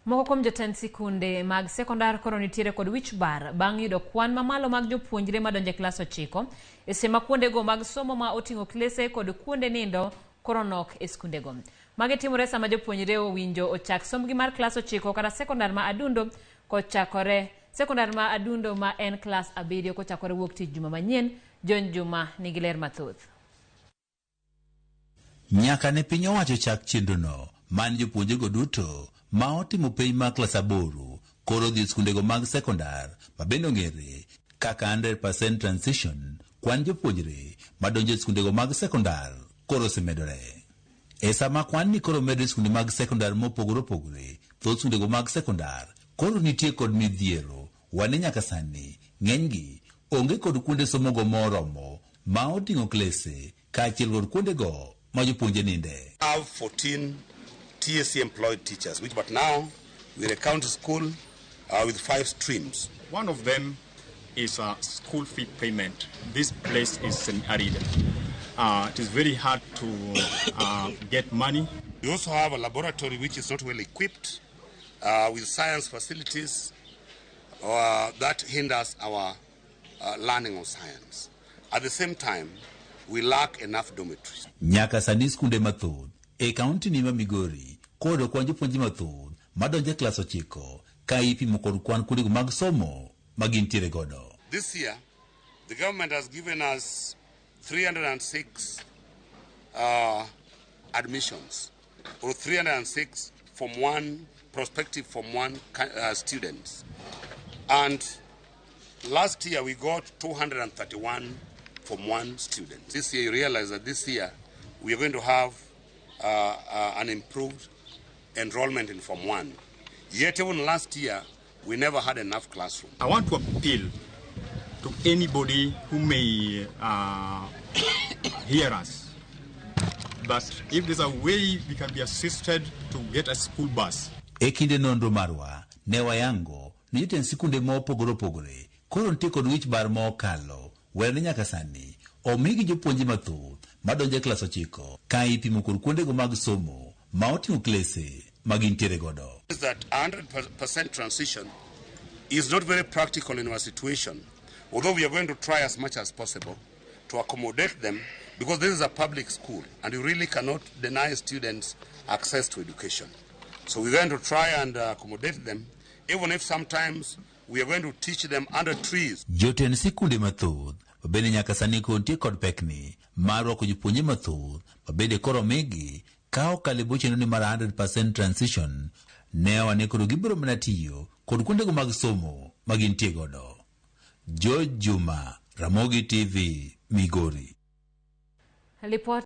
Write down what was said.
Moko kuom jotend sikunde mag sekondar koro nitiere kod wich bar bang' yudo kwan mamalo mag jopuonjre madonjo e klas 9 e seche ma kuondego mag somo ma oting'o klese kod kuonde nindo koro nok e skundego. Magi timore sama jopuonjre owinjo ochak sombgi mar klas 9 kata sekondar ma Adundo kochakore sekondar ma Adundo ma en klas 7 kochakore wuok tich juma manyien. John Juma nigi ler mathoth. Nyaka ne piny owacho chak chenrono man jopuonjrego duto ma otimo penj mar klas 8 koro dhi e skundego mag sekondar ma bende ong'ere kaka 100% transition, kwan jopuonjre madonjo e skundego mag sekondar koro osemedore. E sama kwan ni koro medore e skunde mag sekondar mopogore opogore, thoth skundego mag sekondar koro nitie kod midhiero wane nyaka sani ng'enygi onge kod kuonde somogo moromo ma oting'o klese kaachiel kod kuondego ma jopuonje ninde. Have 14 TSC employed teachers, which but now we're a county school with 5 streams. One of them is a school fee payment. This place is semi-arid. It is very hard to get money. We also have a laboratory which is not well equipped with science facilities that hinders our learning of science. At the same time, we lack enough dormitories. Nyaka sani skunde mathoth e kaunti ni ma Migori koro kwan jopuonje mathoth madonjo e klas 9 ka ipimo kod kwan kuondego mag somo ma gintiere godo. This year, the government has given us 306 admissions, or 306 Form 1, prospective Form 1 students. And last year we got 231 Form 1 students. This year you realize that this year we are going to have an improved enrollment in Form 1. Yet even last year, we never had enough classrooms. I want to appeal to anybody who may hear us that if there's a way we can be assisted to get a school bus. E kinde nonro marwa, ne wayango ni jotend sikunde ma opogore opogore koro nitie kod wich bar ma okalo were ni nyaka sani omigi jopuonje mathoth madonjo e klas 9 ka ipimo kod kuondego mag somo ma oting'o klese ma gintiere godo. Is that 100% transition is not very practical in our situation, although we are going to try as much as possible to accommodate them, because this is a public school and you really cannot deny students access to education. So we're going to try and accommodate them, even if sometimes we are going to teach them under trees. Jotend sikunde mathoth mabende nyaka sani koro nitie kod pekni mar rwako jopuonje mathoth mabende koro omigi ka okalo e bwo chenro ni mar 100% transition, ne owane koro gibiro mana tiyo kod kuondego mag somo ma gintie godo. George Juma, Ramogi TV, Migori. Lipot.